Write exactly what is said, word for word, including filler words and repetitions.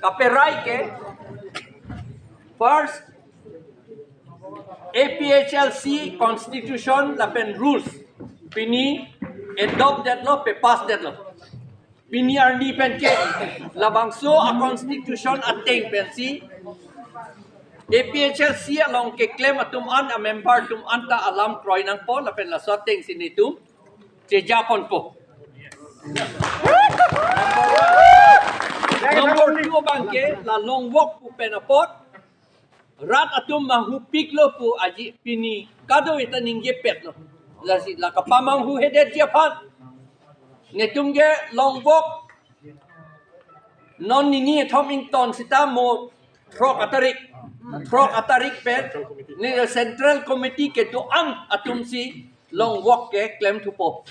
Kaperai ke, first, A P H L C constitution lapen rules pini adopt detlo, pe pass detlo. Pini arni pen ke labangso a constitution ateng pensi A P H L C along keklem atum an, a member atum an ta alam kroi nangpo lapen laso atengsi netum cheja ponpo. Number two abang ke la long walk pu pen apot rat atum manghupiklo pu aji pini kadokave ta ningjepetlo. Lasi la kapamanghuhedetji aphan netum ke long walk non nini ethom ington sita mo throk atarik, throk atarik pen ne Central Committee kedo-an atumsi long walk keklem thupo.